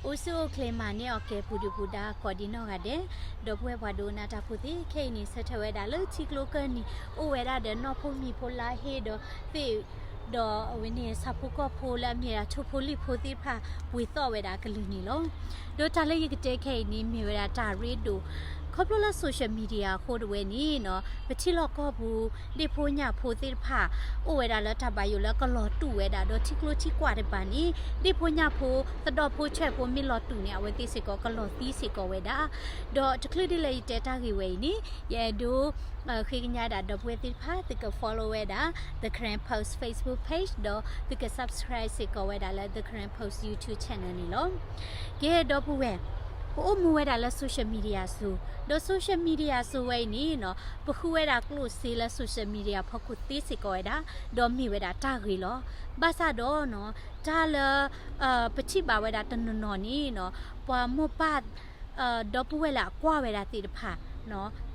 အိၣ်ဆူၣ်အိၣ်ချ့မၤန့ၢ်အီၤကဲ ပူၤဒုၣ်ပူၤဒါ ကိးဒံးနီၢ်ဂၤဒဲး, ဒီပုၢ်ဝဲၢ်ပှၤဒိကနၣ်တၢ်ဖိသ့ၣ်, ခဲအံၤန့ၣ် ဆၢထၢၣ်ဝဲဒၣ်လၢထံကျိကၢၢ်နံၤ အိၣ်ဝဲဒၣ်ဒီးနီၢ်ဖိမံၤဖိလါဟ့ဒီးသ့ၣ်, ဒီးအဝဲန့ၣ် ဆၣ်ဖိကီၢ်ဖိလၢအမ့ၢ်ဒၣ်ထိၣ်ဖိလံၣ်ဖိသ့ၣ်တဖၣ် ပှ့ၤသီၣ်ဝဲဒၣ်ကလုာ်န့ၣ်လီၤ. ဒီးတၢ်လၢယကတဲခဲအံၤန့ၣ် မ့ၢ်ဝဲဒၣ်တၢ်ရ့ဒိၣ် ခီဖျိလၢ social media အဃိတဝဲန့ၣ်နီၤ, ပထံလီၢ်ကီၢ်ပူၤ ဒ့ၣ်ဖိညၣ်ဖိသ့ၣ်တဖၣ် အိၣ်ဝဲဒၣ်လၢတၢ်ဘၣ်ယိၣ်လၢကလီၤတူာ်ဝဲဒၣ်, ဒီးထံကျိထံကွာ်တဖၣ်န့ၣ် ဒ့ၣ်ဖိညၣ်ဖိ သဒီၣ်ဖိဆွဲၣ်ဖိ မ့ၢ်လီၤတူာ်န့ၣ် အဝဲသ့ၣ်စ့ၢ်ကီးကလီၤသံစ့ၢ်ကီးဝဲဒၣ်. ဒီးတချုးဒ်လဲၣ်ယတဲတၢ်ဂ့ၢ်ဝဲအံၤန့ၣ် ယအဲၣ်ဒိး ဃ့ကညးဒၣ်ဒီပုၢ်ဝဲၢ်သ့ၣ်တဖၣ် သုက follow ဝဲဒၣ် The Karen Post Facebook page ဒီးသုက subscribe စ့ၢ်ကီးဝဲဒၣ်လၢ The Karen Post YouTube channel န့ၣ်လီၤ. ကဲ ဒီပုၢ်ဝဲၢ်, ပအိၣ်မူဝဲဒၣ်လၢ social media စိၤ, ဒီး social media စိၤဝဲအံၤန့ၣ်နီၤ, ပဃုဝဲဒၣ်ကျိၣ်စ့လၢ social media ဖီခိၣ်သ့စ့ၢ်ကီးဝဲဒၣ်, ဒီးမ့ၢ်ဝဲဒၣ်တၢ်ဂ့ၤလီၤ. ဘၣ်ဆၣ်ဒီးနီၤ, တၢ်လၢ ပထံၣ်ဘၣ်ဝဲဒၣ်တနီၤနီၤန့ၣ်နီၤ, ပှၤမိၢ်ပၢ် ဒီပုၢ်ဝဲၢ်လၢအကွၢ်ဝဲဒၣ်သ့ၣ်တဖၣ်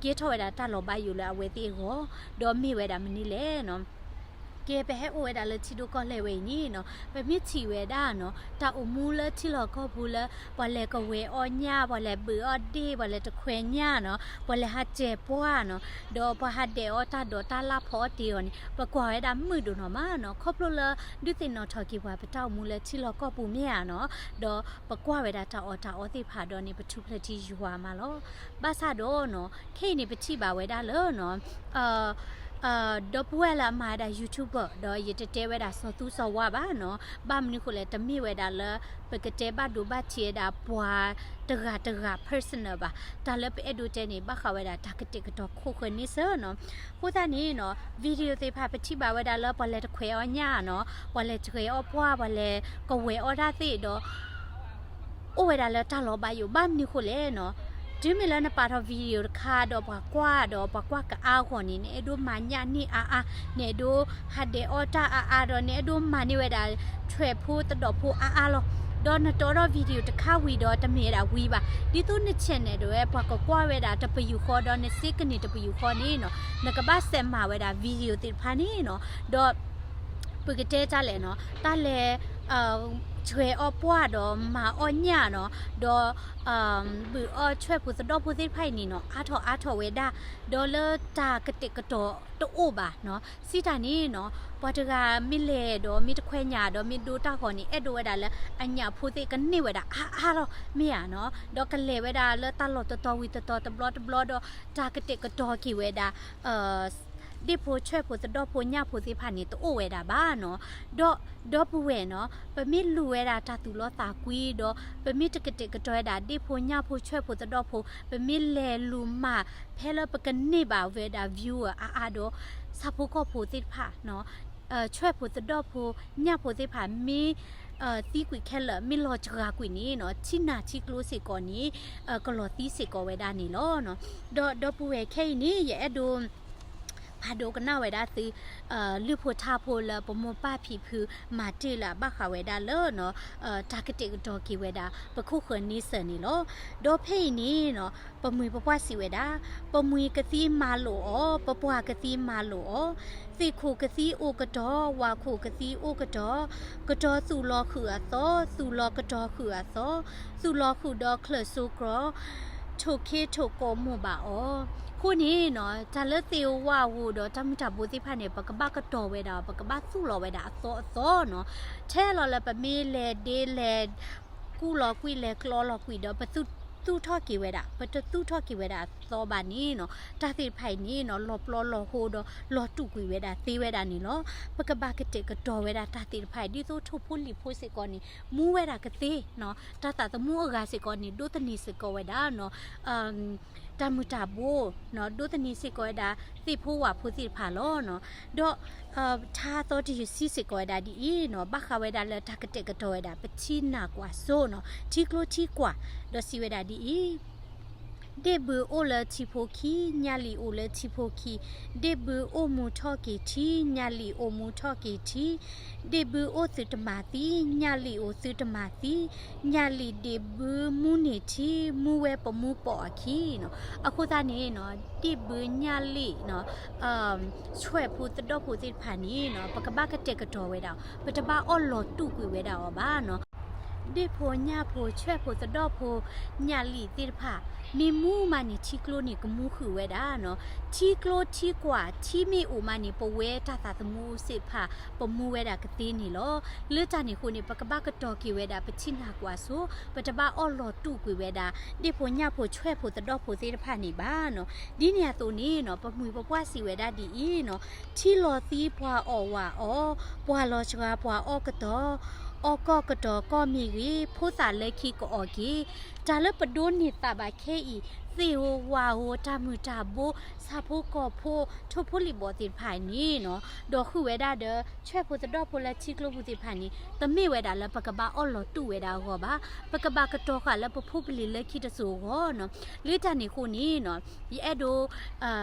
ကဲထီၣ်ဝဲဒၣ်တၢ်လီၤဘၣ်ယိၣ်လၢအဝဲသ့ၣ်အဂီၢ်, ဒီးမ့ၢ်ဝဲဒၣ်မနုၤလဲၣ်နီၤ. ကဲ ပဟဲအိၣ်ဝဲဒၣ်လၢထံဒိၣ်ကီၢ်လဲၢ်ဝဲအံၤန့ၣ်နီၤ, ပမ့ၢ်ထံၣ်ဝဲဒၣ်နီၤ, တၢ်အိၣ်မူလၢထံလီၢ်ကီၢ်ပူၤလၢ ပှၤလဲၤကဝဲၤအီၣ်ညၣ်, ပှၤလဲၤဘုးအီၣ်ဒ့ၣ်, ပှၤလဲၤတခွဲညၣ်နီၤ, ပှၤလဲၤဟးစဲးပှၢ်နီၤ, ဒီးပှၤဟးဒဲးအီၣ်တၢ်ဒိးတၢ်လၢ်ဖီအီၣ်တ့ၢ်အီၤန့ၣ် ပကွၢ်ဝဲဒၣ်မုာ်ဒိၣ်နီၢ်မးနီၤ, ခီဖျိလၢ ဒုးသ့ၣ်နီၣ်ထီၣ်က့ၤပှၤ ပတၢ်အိၣ်မူလၢထံလီၢ်ကီၢ်ပူၤမ့ၢ်ဧါနီၤ, ဒီးပကွၢ်ဝဲဒၣ်တၢ်အီၣ်တၢ်အီသ့ၣ်တဖၣ်ဒီးန့ၣ် ပထူၣ်ဖျဲးထံယွၤမးလီၤ. ဘၣ်ဆၣ်ဒီးနီၤ, ခဲအံၤန့ၣ် ပထံၣ်ဘၣ်ဝဲဒၣ်လၢနီၤ, ဒီပုၢ်ဝဲၢ်လၢအမၤဝဲဒၣ် YouTuber ဒီးယတတဲဝဲဒၣ်စီၤသူစီၤဝါဘၣ်နီၤ, ဘၣ်မနုၤဃိလဲၣ် တမ့ၢ်ဝဲဒၣ်လၢ ပကတဲဘၣ်ဒိဘၣ်ထံးဝဲဒၣ်ပှၤတဂၤတဂၤ personal ဘၣ်, တၢ်လၢပအဲၣ်ဒိးတဲန့ၣ် ဘၣ်ဃးဝဲဒၣ်တၢ်ကတဲာ်ကတီၤခိၣ်ဃၢၤန့ဆၢၣ်နီၤ, အဃိသတးန့ၣ်နီၤ, video သ့ၣ်တဖၣ် ပထံၣ်ဘၣ်ဝဲဒၣ်လၢပှၤလဲၤတခွဲးအီၣ်ညၣ်နီၤ, ပှၤလဲၤတခွဲးအီၣ်ပှၢ်, ပှၤလဲၤကဝဲၤအီၣ်တၢ်သ့ၣ်ဒီး အိၣ်ဝဲဒၣ်လၢတၢ်လီၤဘၣ်ယိၣ် ဘၣ်မနုၤဃိလဲၣ်နီၤ, တုၤမ့ၢ်လၢနပာ်ထီၣ် video တခါဒီးပှၤကွၢ်ဒီးပှၤကွၢ်ကအါအဂီၢ်န့ၣ် နအဲၣ်ဒိးမၤညၣ်န့ၢ်အါအါ, နအဲၣ်ဒိးဟးဒဲးအီၣ်တၢ်အါအါဒီး နအဲၣ်ဒိးမၤန့ၢ်ဝဲဒၣ် ဆွဲၣ်ဖိသဒီၣ်ဖိအါအါလီၤ. ဒီးနတီထီၣ် video တခါဝံၤဒီးတမ့ၢ်ဝဲဒၣ်ဝံၤဘၣ်, ဒ်သိးန channel ဒၣ်ဝဲ ပှၤကကွၢ်ဝဲဒၣ်တပယူာ်ဃီ ဒီးနစ့ကန့ၢ်တပယူာ်ဃီန့ၣ်နီၤ, နကဘၣ်စဲးမၤဝဲဒၣ် video သ့ၣ်တဖၣ်န့ၣ်နီၤ, ဒီး ပကတဲတၢ်လဲၣ်နီၤ, တၢ်လဲၤ ဆွဲၣ်အီၣ်ပှၢ်ဒီးမၤအီၣ်ညၣ်နီၤ, ဒီး ဘုးအီၣ်ဆွဲၣ်ဖိသဒီၣ်ဖိသ့ၣ်တဖၣ်အံၤန့ၣ်နီၤ အါထီၣ်အါထီၣ်ဝဲဒၣ်, ဒီးလၢတၢ်ကတဲာ်ကတီၤတအိၣ်ဘၣ်နီၤ, စံးတၢ်န့ၣ်နီၤ, ပှၤတဂၤမ့ၢ်လဲၤဒီးမ့ၢ်တခွဲညၣ်ဒီးမ့ၢ်ဒိတၢ်ဂီၤန့ၣ် အဲၣ်ဒိးဝဲဒၣ်လၢအညၣ်ဖိသ့ၣ်ကန့ၢ်ဝဲဒၣ်အါအါလီၤ မ့ၢ်ဧါနီၤ, ဒီးကလဲၤဝဲဒၣ်လၢတၢ်လီၢ်တတီၤဝံၤတတီၤတဘျီတဘျီဒီး တၢ်ကတဲာ်ကတီၤက့ၤဝဲဒၣ် ဒ့ၣ်ဖိဆွဲၣ်ဖိသဒီၣ်ဖိညၣ်ဖိသ့ၣ်တဖၣ်န့ၣ် တအိၣ်ဝဲဒၣ်ဘၣ်နီၤ, ဒီး ဒီပုၢ်ဝဲၢ်နီၤ, ပမ့ၢ်လူၤဝဲဒၣ်တၢ်သူၣ်လီသးကွံဒီး ပမ့ၢ်တကတဲာ်ကတီၤဝဲဒၣ် ဒ့ၣ်ဖိညၣ်ဖိဆွဲၣ်ဖိသဒီၣ်ဖိ, ပမ့ၢ်လဲၤလူၤမၤ ဖဲလၢပကန့ၢ်ဘၣ်ဝဲဒၣ် viewer အါအါဒီး ဆၣ်ဖိကီၢ်ဖိသ့ၣ်တဖၣ်နီၤ, ဆွဲၣ်ဖိသဒီၣ်ဖိညၣ်ဖိသ့ၣ်တဖၣ် မ့ၢ် သံကွံာ်ခဲလၢာ် မ့ၢ်လီၤစှၤကွံာ်န့ၣ်နီၤ, ထံနၢ်ထံကျိစ့ၢ်ကီးန့ၣ် ကလီၤသံစ့ၢ်ကီးဝဲဒၣ်န့ၣ်လီၤ. ဒီးဒီပုၢ်ဝဲၢ်ခဲအံၤန့ၣ် ယအဲၣ်ဒိး ဖးဒိၣ်ကနၣ်ဝဲဒၣ်သု လုၢ်ဖိထါဖိလၢပမိၢ်ပၢ်ဖံဖုမၤတ့ၢ်လၢအဘၣ်ဃးဝဲဒၣ်လၢ တၢ်ကတဲာ်ကတီၤက့ၤဝဲဒၣ် ပခိၣ်ဃၢၤန့ဆၢၣ်န့ၣ်လီၤ. ဒီးဖဲအံၤန့ၣ်နီၤ ပမှံၤပပှၢ်စံးဝဲဒၣ်, ပမှံၤကသံမၤလိာ်အီၤ, ပပှၢ်ကသံမၤလိာ်အီၤ, သ့ၣ်ခိၣ်ကသံအိၣ်ကတီၤ, ဝၣ်ခိၣ်ကသံအိၣ်ကတီၤ, ကတီၤသူၣ်လီၤဃုာ်အသီ, သူၣ်လီၤကတီၤဃုာ်အသီ, သူၣ်လီၤဃုာ်ဒီးချၢၣ်စိကြီ, ထိၣ်ခ့ထိၣ်ကိးမိၢ်ဘၣ်အီၤ. အဃိန့ၣ်နီၤ တၢ်လၢသ့ၣ်ဧိၤဝၣ်ဧိၤဒီးတၢ်မုၢ်တၢ်ဘိသ့ၣ်တဖၣ်န့ၣ် ပကဘၣ်ကတီၤဝဲဒၣ်, ပကဘၣ်သူၣ်လီၤဝဲဒၣ်အသီအသီနီၤ. ထဲလီၤလၢပမ့ၢ်လဲၤဒ့လဲၤ ကူၣ်လီၤကွံာ်လဲၤကျီလီၤကွံာ်ဒီး ပသူၣ်ထီၣ်က့ၤဝဲဒၣ်, ပတသူၣ်ထီၣ်က့ၤဝဲဒၣ်အသီဘၣ်န့ၣ်နီၤ, တၢ်သ့ၣ်တဖၣ်အံၤန့ၣ်နီၤ လီၤပျီလီၤဟိဒီးလီၤတူာ်ကွံာ်ဝဲဒၣ်သ့ဝဲဒၣ်န့ၣ်လီၤ. ပကဘၣ်ကတဲာ်ကတီၤဝဲဒၣ်တၢ်သ့ၣ်တဖၣ်အံၤ ဒ်သိးထိၣ်ဖိလံၣ်ဖိစ့ၢ်ကီးန့ၣ် မူဝဲဒၣ်ကသ့နီၤ, တၢ်သးသမူအဂၤစ့ၢ်ကီးန့ၣ် ဒိးသန့ၤစ့ၢ်ကီးဝဲဒၣ်နီၤ တၢ်မုၢ်တၢ်ဘိ, ဒိးသန့ၤစ့ၢ်ကီးဝဲဒၣ် သ့ၣ်ဖိဝၣ်ဖိသ့ၣ်တဖၣ်လီၤ. ဒီး ထါသီတယုၢ်ဆံစ့ၢ်ကီးဝဲဒၣ်ဒ်အံၤနီၤ, ဘၣ်ဃးဝဲဒၣ်လၢတၢ်ကတဲာ်ကတီၤဝဲဒၣ် ပထံနၢ်ကွၢ်စိနီၤ, ထံကျိထံကွၢ်, ဒီးစံးဝဲဒၣ်ဒ်အံၤ, ဒ့ၣ်ဘုအိၣ်လၢထံဖိခံ, ညၣ်လံၣ်အိၣ်လၢထံဖိခံ, ဒ့ၣ်ဘုအိၣ်မူထီၣ်က့ၤထံ, ညၣ်လံၣ်အိၣ်မူထီၣ်က့ၤထံ, ဒ့ၣ်ဘုအိၣ်သုတမၤသံ, ညၣ်လံၣ်အိၣ်သုတမၤသံ, ညၣ်လံၣ်ဒ့ၣ်ဘုမူန့ၢ်ထံ, မူဝဲပမူပိာ်အခံနီၤ. အဃိသတးန့ၣ်နီၤ ဒ့ၣ်ဘုညၣ်လံၣ်နီၤ ဆွဲၣ်ဖိသဒီၣ်ဖိသ့ၣ်တဖၣ်န့ၣ်နီၤ ပကဘၣ်ကတဲာ်ကတီၤဝဲဒၣ်, ပတဘၣ်အီၣ်လီၤတူာ်ကွံာ်ဝဲဒၣ်အီၤဘၣ်နီၤ. ဒ့ၣ်ဖိညၣ်ဖိဆွဲၣ်ဖိသဒီၣ်ဖိ ညၣ်လံာ်သ့ၣ်တဖၣ် မ့ၢ်မူမးန့ၣ် ထံကျိန့ၣ်ကမူဃုာ်ဝဲဒၣ်နီၤ. ထံကျိထံကွၢ်ထံမ့ၢ်အိၣ်မးန့ၣ် ပဝဲတၢ်သးသမူသ့ၣ်တဖၣ် ပမူဝဲဒၣ်ကသ့န့ၣ်လီၤ. လၢတၢ်န့ၣ်အဃိန့ၣ် ပကဘၣ်ကတီၤက့ၤဝဲဒၣ် ပထံနၢ်ကွၢ်စိ ပတဘၣ်အီၣ်လီၤတူာ်ကွံာ်ဝဲဒၣ် ဒ့ၣ်ဖိညၣ်ဖိဆွဲၣ်ဖိသဒီၣ်ဖိသ့ၣ်တဖၣ်န့ၣ်ဘၣ်နီၤ. ဒ်န့ၣ်အသိးန့ၣ်နီၤ ပမှံၤပပှၢ်စံးဝဲဒၣ်ဒ်အံၤနီၤ, ထံလီၤသံပှၤအီၣ်ဝၤအီၣ်, ပှၤလီၤစှၤပှၤအီၣ်ကတီၤ, အီၣ်ကီၢ်ကတီၤကီၢ်မ့ၢ်ဂ့ၤ, ဖိသၣ်လၢခံကအီၣ်က့ၤ, တၢ်လၢပဒိးန့ၢ်သးဘၣ်ခဲအံၤ သ့ၣ်ဧိၤဝၣ်ဧိၤ တၢ်မုၢ်တၢ်ဘိ ဆၣ်ဖိကီၢ်ဖိ ထိၣ်ဖိလံၣ်ဘီၣ်သ့ၣ်တဖၣ်န့ၣ်နီၤ, ဒိးဃုာ်ဝဲဒၣ်ဒီး ဆွဲၣ်ဖိသဒီၣ်ဖိလၢထံကျိပူၤသ့ၣ်တဖၣ်န့ၣ် တမ့ၢ်ဝဲဒၣ်လၢပကဘၣ်အီၣ်လီၤတူာ်ဝဲဒၣ်အဂီၢ်ဘၣ်. ပကဘၣ်ကတီၤဃာ်လၢပဖိပလံၤလၢခံတစိၤအဂီၢ်နီၤ. လၢတၢ်န့ၣ်အဃိန့ၣ်နီၤ ယအဲၣ်ဒိး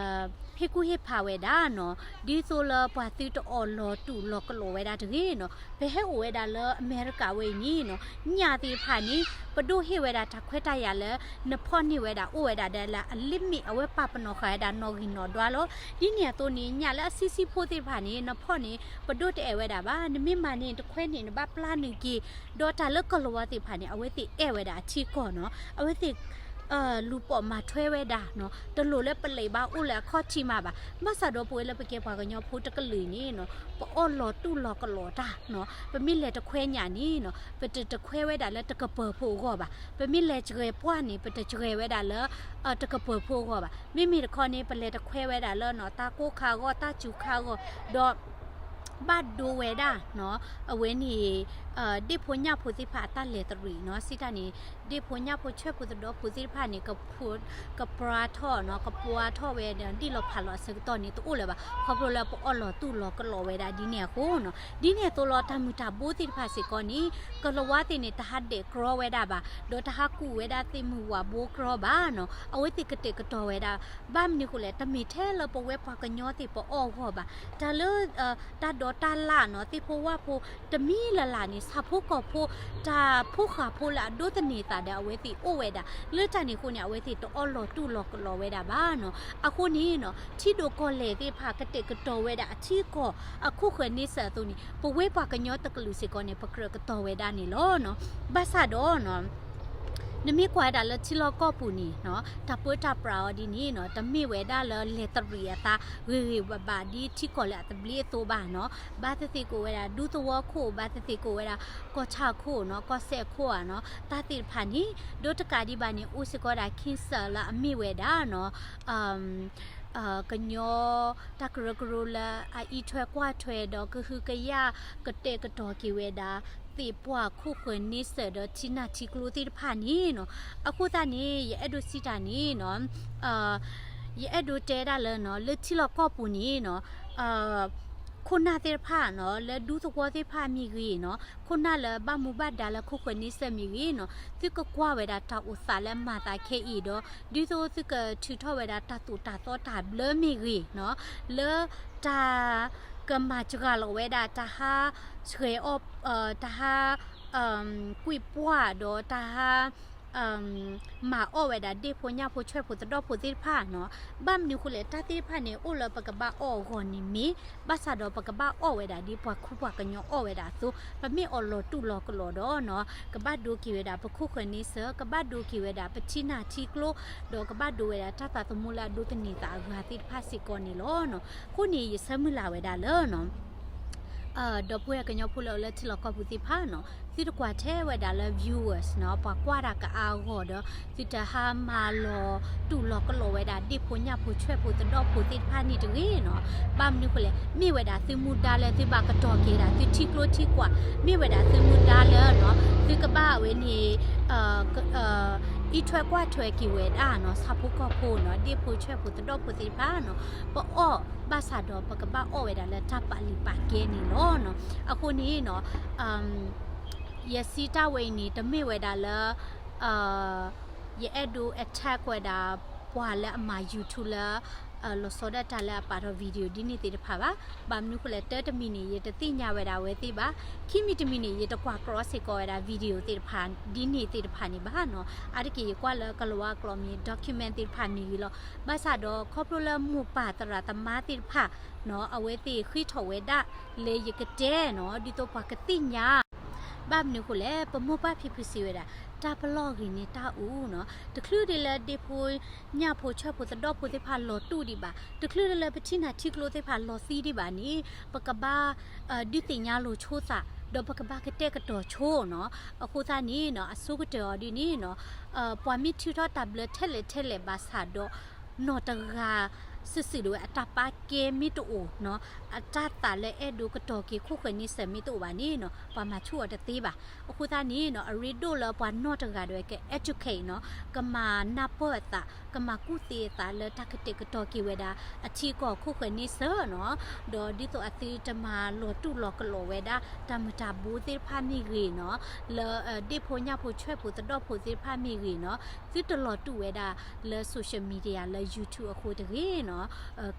ဟ့ၣ်ကူၣ်ဟ့ၣ်ဖးဝဲဒၣ်နီၤ, ဒ်သိးလၢပှၤသုတအီၣ်လီၤတူာ်လီၤကလီၤဝဲဒၣ်တဂ့ၤနီၤ. ပဟဲအိၣ်ဝဲဒၣ်လၢအမဲရကၤဝဲအံၤန့ၣ်နီၤ, ညၣ်သ့ၣ်တဖၣ်န့ၣ် ပဒိးဟ့ၣ်ဝဲဒၣ်တၢ်ခွဲးတၢ်ယာ်လၢ နဖီၣ်န့ၢ်ဝဲဒၣ်အိၣ်ဝဲဒၣ်ဒီးလၢအ limit အဝဲပာ်ပနီၣ်ဃာ်ဝဲဒၣ်နီၣ်ဂံၢ်နီၣ်ဒွးလီၤ. ဒ်န့ၣ်အသိးန့ၣ် ညၣ်လၢအဆံးဆံးဖိသ့ၣ်တဖၣ်န့ၣ် နဖီၣ်န့ၣ် ပဒိးတအဲၣ်ဝဲဒၣ်ဘၣ်. နမ့ၢ်မၤန့ၢ်တခွဲးန့ၣ် နဘၣ်ပျၢ်နုာ်က့ၤ, ဒီးတၢ်လၢကလီၤဝါသ့ၣ်တဖၣ်န့ၣ် အဝဲသ့ၣ်အဲၣ်ဝဲဒၣ်အထံကီၢ်နီၤ, အဝဲသ့ၣ် လူၤပိာ်မၤထွဲဝဲဒၣ်နီၤ, တလိၣ်လၢပလဲၤဘၣ်အိၣ်လၢအခီၣ်ထံးမးဘၣ်. ဘၣ်ဆၣ်ဒီးပဝဲလၢပကဲပှၤကညီဖိတကလုာ်န့ၣ်နီၤ, ပအီၣ်လီၤတူာ်လီၤကလီၤတၢ်နီၤ, ပမ့ၢ်လဲၤတခွဲးညၣ်န့ၣ်နီၤ, ပတတခွဲးဝဲဒၣ်လၢတကပၢၤဖိအဂီၢ်ဘၣ်. ပမ့ၢ်လဲၤစှဲၤပှၢ်န့ၣ် ပတစှဲၤဝဲဒၣ်လၢ တကပၢၤဖိအဂီၢ်ဘၣ်. မ့မ့ၢ်တခီန့ၣ် ပလဲၤတခွဲးဝဲဒၣ်လၢနီၤ တၢ်ကိၢ်ခါအဂီၢ် တၢ်စူၤခါအဂီၢ်, ဒီး ဘၣ်ဒိဝဲဒၣ်နီၤ, အဝဲန့ၣ် ဒ့ၣ်ဖိညၣ်ဖိသ့ၣ်တဖၣ်အတၢ်လဲၤတရံးနီၤ, စံးတၢ်န့ၣ် ဒ့ၣ်ဖိညၣ်ဖိဆွဲၣ်ဖိသဒီၣ်ဖိသ့ၣ်တဖၣ်န့ၣ် ကပှၢ်ထီၣ်နီၤ, ကပှၢ်ထီၣ်ဝဲဒီး ဒ်လီၤဖးလီၤအဆၢကတီၢ်န့ၣ် တအိၣ်လၢၤဘၣ်. ခီဖျိလၢပအီၣ်လီၤတူာ်လီၤကလီၤဝဲဒၣ်ဒ်န့ၣ်အဃိနီၤ. ဒ်န့ၣ်အသိးလီၤ တၢ်မုၢ်တၢ်ဘိသ့ၣ်တဖၣ်စ့ၢ်ကီးန့ၣ် ကလီၤဝါသ့ၣ်န့ၣ် တဟးဒဲးကြီဝဲဒၣ်ဘၣ်, ဒီးတဟးကူၣ်ဝဲဒၣ်သ့ၣ်မုၢ်ဝၣ်ဘိကြီဘၣ်နီၤ, အဝဲသ့ၣ်ကတဲာ်ကတီၤဝဲဒၣ် ဘၣ်မနုၤအဃိလဲၣ်, တမ့ၢ်ထဲလၢပဝဲပှၤကညီသ့ၣ်ပအီၣ်အဂီၢ်ဘၣ်. တၢ်လၢ တၢ်ဒိးတၢ်လၣ်နီၤ, သ့ၣ်ဖိဝၣ်ဖိ တမံၤလၢ်လၢ်န့ၣ် ဆၣ်ဖိကီၢ်ဖိ တၢ်ဖိဃၢ်ဖိလၢအဒိးသန့ၤသးဒီးအဝဲသ့ၣ်အိၣ်ဝဲဒၣ်. လၢတၢ်န့ၣ်အဃိန့ၣ် အဝဲသ့ၣ်တအီၣ်လီၤတူာ်လီၤကလီၤဝဲဒၣ်ဘၣ်နီၤ. အဃိန့ၣ်နီၤ, ထံဒိၣ်ကီၢ်လဲၢ်သ့ၣ်တဖၣ်ကတဲာ်ကတီၤဝဲဒၣ်အထံအကီၢ် အခိၣ်ဃၢၤန့ဆၢၣ်အသိးန့ၣ် ပဝဲပှၤကညီတကလုာ်စ့ၢ်ကီးန့ၣ် ပကြၢးကတီၤဝဲဒၣ်န့ၣ်လီၤနီၤ. ဘၣ်ဆၣ်ဒီးနီၤ နမ့ၢ်ကွၢ်ဝဲဒၣ်လၢထံလီၢ်ကီၢ်ပူၤန့ၣ်နီၤ, တၢ်ပၢတၢ်ပြးအီၤဒ်န့ၣ်နီၤ, တမ့ၢ်ဝဲဒၣ်လၢလဲၤတရံးအသး ဂ့ၤဂ့ၤဘၣ်ဘၣ်ဒ်ထံကီၢ်လၢအသဘျ့အသိးဘၣ်နီၤ. ဘၣ်သ့ၣ်သ့ၣ်ကအိၣ်ဝဲဒၣ် ဒူသဝီခိၣ်, ဘၣ်သ့ၣ်သ့ၣ်ကအိၣ်ဝဲဒၣ် ကီၢ်ဆၣ်ခိၣ်နီၤ, ကီၢ်စဲၣ်ခိၣ်ဧါနီၤ, တၢ်သ့ၣ်တဖၣ်န့ၣ် ဒီးတကးဒံးဘၣ်န့ၣ် အိၣ်စ့ၢ်ကီးဝဲဒၣ် cancer လၢအမ့ၢ်ဝဲဒၣ်နီၤ ကညီ တၢ်ကရၢကရိလၢအအံးထွဲကွၢ်ထွဲဒီးကဟုကယာ်ကတဲာ်ကတီၤက့ၤဝဲဒၣ် သ့ၣ်ပှၢ်ခိၣ်ဃၢၤန့ဆၢၣ်ဒီးထံနၢ်ထံကျိသ့ၣ်တဖၣ်န့ၣ်နီၤ. အဃိသတးန့ၣ် ယအဲၣ်ဒိးစံးတၢ်န့ၣ်နီၤ, ယအဲၣ်ဒိးတဲဒၣ်လၢနီၤ လၢထံလီၢ်ကီၢ်ပူၤန့ၣ်နီၤ ခိၣ်နၢ်သ့ၣ်တဖၣ်နီၤ လၢဒူသဝီသ့ၣ်တဖၣ်မ့ၢ်ဂ့ၤနီၤ, ခိၣ်နၢ်လၢဘၣ်မူဘၣ်ဒါလၢခိၣ်ဃၢၤန့ဆၢၣ်မ့ၢ်ဂ့ၤနီၤ, သုကကွၢ်ဝဲဒၣ်တၢ်အိၣ်သးလၢအမၤသးခဲအံၤဒီး ဒ်သိးသုကထုးထီၣ်ဝဲဒၣ်တၢ်သိၣ်တၢ်သီတၢ်ဘျၢမ့ၢ်ဂ့ၤနီၤ, လၢတၢ်ကမၤစှၤလီၤဝဲဒၣ် တၢ်ဟးဆှဲးအီၣ် တၢ်ဟး ကွံာ်ပှၢ်ဒီးတၢ်ဟး မၤအီၣ်ဝဲဒၣ်ဒ့ၣ်ဖိညၣ်ဖိဆွဲၣ်ဖိသဒီၣ်ဖိသ့ၣ်တဖၣ်နီၤ. ဘၣ်မနုၤအဃိလဲၣ် တၢ်သ့ၣ်တဖၣ်န့ၣ် အိၣ်လၢပကဘၣ်အီၣ်အဂီၢ်န့ၣ်မ့ၢ်, ဘၣ်ဆၣ်ဒီးပကဘၣ်အီၣ်ဝဲဒၣ်ဒ်ပှၤခူပှၤကညီအီၣ်ဝဲဒၣ်အသိး, ပမ့ၢ်အီၣ်လီၤတူာ်လီၤကလီၤဒီးနီၤ ကဘၣ်ဒိက့ၤဝဲဒၣ်ပခိၣ်ဃၢၤန့ဆၢၣ်, ကဘၣ်ဒိက့ၤဝဲဒၣ်ပထံနၢ်ထံကျိ, ဒီးကဘၣ်ဒိဝဲဒၣ်တၢ်သးသမူလၢအဒိးသန့ၤသးအဂၤသ့ၣ်တဖၣ်စ့ၢ်ကီးန့ၣ်လီၤနီၤ. အဃိန့ၣ် ယဆၢမုၢ်လၢ်ဝဲဒၣ်လၢနီၤ ဒီပုၢ်ဝဲၢ်ကညီဖိလၢအိၣ်လၢထံလီၢ်ကီၢ်ပူၤသ့ၣ်တဖၣ်နီၤ, သုတကွၢ်ထဲဝဲဒၣ်လၢ viewers နီၤ, ပှၤကွၢ်တၢ်ကအါအဂီၢ်ဒီး သုတဟးမၤလီၤတူာ်လီၤကလီၤဝဲဒၣ်ဒ့ၣ်ဖိညၣ်ဖိဆွဲၣ်ဖိသဒီၣ်ဖိသ့ၣ်တဖၣ်န့ၣ်တဂ့ၤနီၤ. ဘၣ်မနုၤအဃိလဲၣ်, မ့ၢ်ဝဲဒၣ်သုမူဒါလၢသုဘၣ်ကတီၤက့ၤဒၣ်သုထံကျိထံကွၢ်, မ့ၢ်ဝဲဒၣ်သုမူဒါလၢနီၤ သုကဘၣ်ဝဲန့ၣ် အံးထွဲကွၢ်ထွဲက့ၤဝဲဒၣ်နီၤ ဆၣ်ဖိကီၢ်ဖိနီၤ ဒ့ၣ်ဖိဆွဲၣ်ဖိသဒီၣ်ဖိသ့ၣ်တဖၣ်နီၤ, ပအီၣ်ဘၣ်ဆၣ်ဒီးပကဘၣ်အီၣ်ဝဲဒၣ်လၢတၢ်ပာ်လုၢ်ပာ်ကဲန့ၣ်လီၤနီၤ. အဃိန့ၣ်နီၤ ယစံးတၢ်ဝဲအံၤန့ၣ် တမ့ၢ်ဝဲဒၣ်လၢ ယအဲၣ်ဒိး attack ဝဲဒၣ် ပှၤလၢအမၤ YouTube လၢ လီၤဆီဒၣ်တၢ်လၢအပာ်ထီၣ် video ဒ်န့ၣ်သ့ၣ်တဖၣ်ဘၣ်. ဘၣ်မနုၤအဃိလဲၣ် တၢတမံၤန့ၣ် ယတသ့ၣ်ညါဝဲဒၣ်အဝဲသ့ၣ်ဘၣ်. ခံမံၤတမံၤန့ၣ် ယတကွၢ်ကြီစ့ၢ်ကီးဝဲဒၣ် video သ့ၣ်တဖၣ် ဒ်န့ၣ်သ့ၣ်တဖၣ်န့ၣ်ဘၣ်နီၤ. အါတက့ၢ်ယကွၢ်လၢကလၤဝါကျိာ်မ့ၢ် document သ့ၣ်တဖၣ်မ့ၢ်ဂ့ၤလီၤ. ဘၣ်ဆၣ်ဒီးခီဖျိလၢမိၢ်ပၢ်သရၣ်သမါသ့ၣ်တဖၣ်နီၤ အဝဲသ့ၣ်ဃ့ထီၣ်ဝဲဒၣ်လၢယကတဲနီၤ ဒ်သိးပှၤကသ့ၣ်ညါ ဘၣ်မနုၤအဃိလဲၣ်, ပမိၢ်ပၢ်ဖံဖုစံးဝဲဒၣ်, တၢ်ပလီၢ်ဂ့ၤန့ၣ်တၢ်အူနီၤ, တချုးဒ်လၢဒ့ဖိညၣ်ဖိဆွဲၣ်ဖိသဒီၣ်ဖိသ့ၣ်တဖၣ်လီၤတူာ်ဒံးဘၣ်, တချုးဒ်လၢပထံၣ်နၤထံကျိသ့ၣ်တဖၣ်လီၤသံဒံးဘၣ်န့ၣ်, ပကဘၣ် ဒုးသ့ၣ်ညါလိာ်ဆိသး, ဒီးပကဘၣ်ကတဲာ်ကတီၤဆိနီၤ. အဃိသတးန့ၣ်နီၤ, အဆိကတၢၢ်အီၤဒ်န့ၣ်နီၤ, ပှၤမ့ၢ်ထုးထီၣ်တၢ်ဘျၢထဲလဲၣ်ထဲလဲၣ်ဘၣ်ဆၣ်ဒီး နီၢ်တဂၤစုာ်စုာ်ဒၣ်ဝဲအတၢ်ပာ်ကဲမ့ၢ်တအိၣ်နီၤ, အတၢ်သးလၢအဲၣ်ဒိးကတီၤက့ၤခိၣ်ဃၢၤန့ဆၢၣ်မ့ၢ်တအိၣ်ဘၣ်န့ၣ်နီၤ, ပှၤမၤဆူၣ်အီၤတသ့ဘၣ်. အဃိသတးန့ၣ်နီၤ, အရ့ဒိၣ်လၢပှၤနီၢ်တဂၤဒၣ်ဝဲက educate နီၤ, ကမၤနၢ်ပၢၢ်အသး, ကမၤကူၣ်သ့အသးလၢတၢ်ကတဲာ်ကတီၤက့ၤဝဲဒၣ် အထံအကီၢ်ခိၣ်ဃၢၤန့ဆၢၣ်နီၤ, ဒီးဒ်သိးအသုတမၤလီၤတူာ်လီၤကလီၤဝဲဒၣ် တၢ်မုာ်တၢ်ဘိသ့ၣ်တဖၣ်မ့ၢ်ဂ့ၤနီၤ, လၢ ဒ့ၣ်ဖိညၣ်ဖိဆွဲၣ်ဖိသဒီၣ်ဖိသ့ၣ်တဖၣ်မ့ၢ်ဂ့ၤနီၤ, သုတလီၤတူာ်ဝဲဒၣ်လၢ social media လၢ YouTube အဃိတဂ့ၤနီၤ,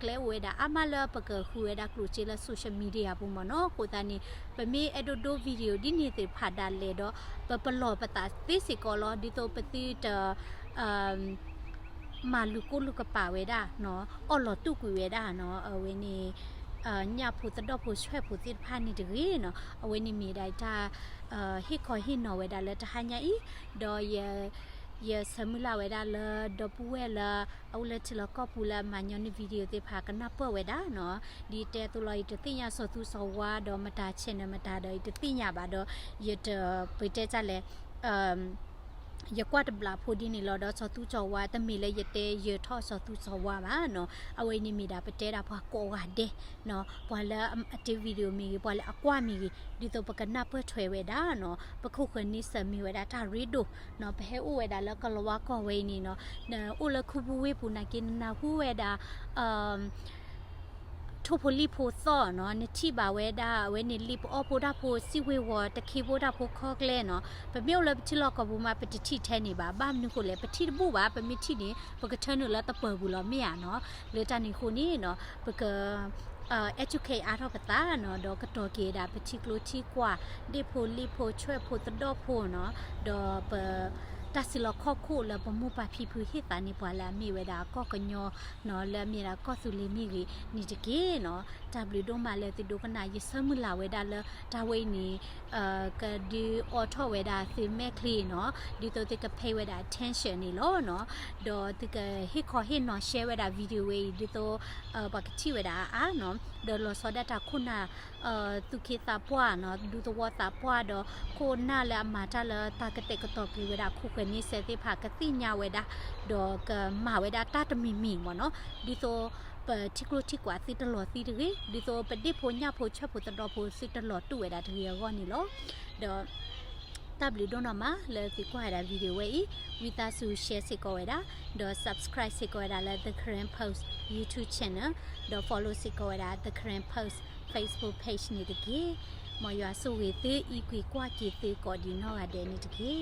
ကျဲအိၣ်ဝဲဒၣ်အါမးလၢပကဃုဝဲဒၣ်ကျိၣ်စ့လၢ social media ပူၤမ့ၢ်နီၤ. အဃိသတးန့ၣ် ပမ့ၢ်အဲၣ်ဒိးဒိ video ဒ်န့ၣ်သ့ၣ်တဖၣ်ဒၣ်လဲာ်ဒီး ပပလီၢ်ပသးသ့စ့ၢ်ကီးလီၤ. ဒ်သိးပသုတ မၤလူၤကိၢ်လူၤကပာ်ဝဲဒၣ်နီၤ, အီၣ်လီၤတူာ်ကွံာ်ဝဲဒၣ်နီၤ, အဝဲန့ၣ် ညၣ်ဖိသဒီၣ်ဖိဆွဲၣ်ဖိသ့ၣ်တဖၣ်န့ၣ်တဂ့ၤနီၤ. အဝဲန့ၣ်မ့ၢ်ဒၣ်တၢ် ဟ့ၣ်ခီဟ့ၣ်နီၤဝဲဒၣ်လၢတဟါညါအံၤ, ဒီး ယဆၢမုၢ်လၢ်ဝဲဒၣ်လၢဒီပုၢ်ဝဲၢ်လၢ အအိၣ်လၢထံလီၢ်ကီၢ်ပူၤလၢအမၤညီနုၢ် video သ့ၣ်တဖၣ်ကနၢ်ပၢၢ်ဝဲဒၣ်နီၤ. ဒ်တဲအသိးလီၤ ယတသ့ၣ်ညါစီၤသူစီၤဝါဒီးမတၤ channel မတၤဒီး ယတသ့ၣ်ညါဘၣ်ဒီး ယတပတဲတၢ်လဲၣ် ယကွၢ်တဘျီဖိဒ်န့ၣ်လီၤ. ဒီးစီၤသူစီၤဝါ တမ့ၢ်လၢယတဲယၢၤထီၣ်စီၤသူစီၤဝါဘၣ်နီၤ. အဝဲအံၤန့ၣ်မ့ၢ်ဒၣ်ပတဲဒၣ်ပှၤကိးဂၤဒဲးနီၤ, ပှၤလၢအတဲ video မ့ၢ်ဂ့ၤ, ပှၤလၢအကွၢ်မ့ၢ်ဂ့ၤ, ဒ်သိးပကနၢ်ပၢၢ်ထွဲဝဲဒၣ်နီၤ, ပခိၣ်ဃၢၤန့ဆၢၣ်မ့ၢ်ဝဲဒၣ်တၢ်ရ့ဒိၣ်နီၤ. ပဟဲအိၣ်ဝဲဒၣ်လၢကလီၤဝါကီၢ်ဝဲအံၤန့ၣ်နီၤ, နအိၣ်လၢခူပူၤဝ့ၢ်ပူၤနာ်က့ နနၢ်ဟူဝဲဒၣ် ထိၣ်ဖိလံၣ်ဖိသီၣ်နီၤ, နထံၣ်ဘၣ်ဝဲဒၣ် အဝဲန့ၣ်လံာ်ပအီၣ်ဖိတၢ်ဖိ စံၣ်ဝ့ၤဝီၤ တခ့ဖိတၢ်ဖိခီကျဲနီၤ. ပမ့ၢ်အိၣ်လၢပထံလီၢ်ကီၢ်ပူၤမး ပတထံၣ်ထဲန့ၣ်ဘၣ်. ဘၣ်မနုၤဃိလဲၣ်, ပထံၣ်တဘူၣ်ဘၣ်, ပမ့ၢ်ထံၣ်န့ၣ် ပကထၢနုာ်လၢသပၢၤပူၤလီၤမ့ၢ်ဧါနီၤ. လၢတၢ်န့ၣ်အဃိန့ၣ်နီၤ, ပက educate အါထီၣ်ပသးနီၤ, ဒီးကတီၤက့ၤဒၣ်ပထံကျိထံကွၢ် ဒ့ၣ်ဖိလံၣ်ဖိဆွဲၣ်ဖိသဒီၣ်ဖိနီၤ, ဒီးပ တၢ်စုလီၢ်ခီၣ်ခိၣ်လၢပမိၢ်ပၢ်ဖံဖုဟ့ၣ်သးန့ၢ်ပှၤလၢအမ့ၢ်ဝဲဒၣ်ကီၢ်ကညီနီၤ, လၢအမ့ၢ်ဒၣ်ကီၢ်သူလ့ၤမ့ၢ်ဂ့ၤန့ၣ်တက့ၢ်နီၤ. တၢ်ဘျုးဒိၣ်မးလၢသုဒိကနၣ်, ယဆၢမုၢ်လၢ်ဝဲဒၣ်လၢတၢ်ဝဲအံၤန့ၣ် ကဒုးအိးထီၣ်ဝဲဒၣ်သုမဲာ်ချံနီၤ, ဒ်သိးသုက pay ဝဲဒၣ် attention န့ၣ်လီၤနီၤ. ဒီးသုကဟ့ၣ်ခီဟ့ၣ်နီၤ share ဝဲဒၣ် video ဝဲအံၤ ဒ်သိး ပှၤကထံၣ်ဝဲဒၣ်အါအါနီၤ, ဒီးလီၤဆီဒၣ်တၢ်ခိၣ်နၢ် သူၣ်က့သးပှၢ်နီၤ, ဒူသဝီသးပှၢ်ဒီး ခိၣ်နၢ်လၢအမၤတၢ်လၢတၢ်ကတဲာ်ကတီၤက့ၤဝဲဒၣ်ခိၣ်ဃၢၤန့ဆၢၣ်သ့ၣ်တဖၣ်ကသ့ၣ်ညါဝဲဒၣ်, ဒီးကမၤဝဲဒၣ်တၢ်တမံၤမံၤမ့ၢ်နီၤ, ဒ်သိးပထံကျိထံကွၢ်သုတလီၤသံတဂ့ၤ, ဒ်သိးပဒ့ၣ်ဖိညၣ်ဖိဆွဲၣ်ဖိသဒီၣ်ဖိသုတလီၤတူာ်ဝဲဒၣ်တဂ့ၤအဂီၢ်န့ၣ်လီၤ. ဒီး တၢ်ဘျုးဒိၣ်နီၢ်မးလၢသုကွၢ်ဝဲဒၣ် video ဝဲအံၤ, ဝံသးစူၤ share စ့ၢ်ကီးဝဲဒၣ်, ဒီး subscribe စ့ၢ်ကီးဝဲဒၣ်လၢ The Karen Post YouTube channel, ဒီး follow စ့ၢ်ကီးဝဲဒၣ် The Karen Post Facebook page န့ၣ်တက့ၢ်. မ်ယွၤဆိၣ်ဂ့ၤသု အံးကွံာ်ကွၢ်က့ၤသုကိးဒံးနီၢ်ဂၤဒဲးန့ၣ်တက့ၢ်.